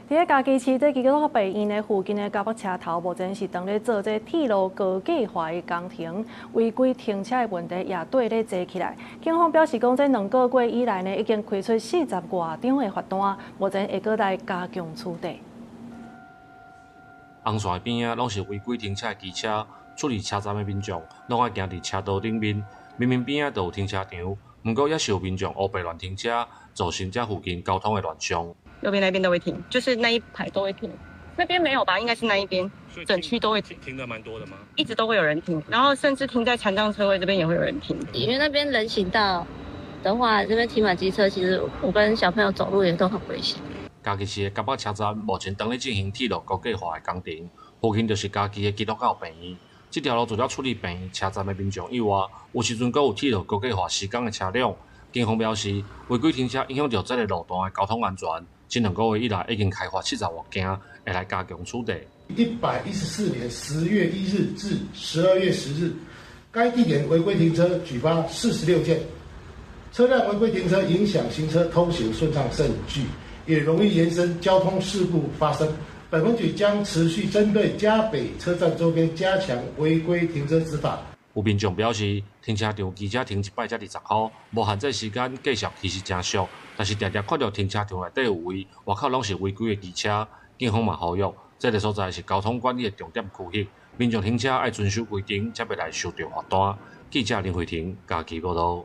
佇咧嘉義市這基督教病院的附近的嘉北車頭，目前是當咧做這鐵路高架化的工程，違規停車的問題也綴咧濟起來。警方表示講，這2個月以來呢，已經開出四十外張的罰單，目前會閣來加強處理。紅線邊仔攏是違規停車的機車，出入車站的民眾攏愛行佇車道頂面。明明邊仔就有停車場，毋過也是有民眾烏白亂停車，造成這附近交通的亂象。右邊那邊都會停，就是那一排都會停。那邊沒有吧？應該是那一邊，整區都會停。停得蠻多的嗎？一直都會有人停，然後甚至停在殘障車位這邊也會有人停。因為那邊人行道的話，這邊停滿機車，其實我跟小朋友走路也都很危險。嘉義市的嘉北車站目前當咧進行鐵路高架化的工程，附近就是嘉義的基督教病院。這條路除了出入病院車站的民眾以外，有時陣閣有鐵路高架化施工的車輛。警方表示，違規停車影響著這個路段的交通安全。這2個月以來，已經開罰七十外件，會來加強處理。114年10月1日至12月10日，該地點違規停車舉發46件，車輛違規停車影響行車通行順暢甚巨，也容易延伸交通事故發生。本分局將持續針對嘉北車站周邊加強違規停車執法。有民眾表示，停車場機車停一擺才20箍，無限制時間，價數其實誠俗。但是定定看著停車場內底有位，外口攏是違規的機車，警方嘛呼籲，這个所在是交通管理的重點區域，民眾停車愛遵守規定，才袂來受著罰單。記者林慧婷嘉義報導。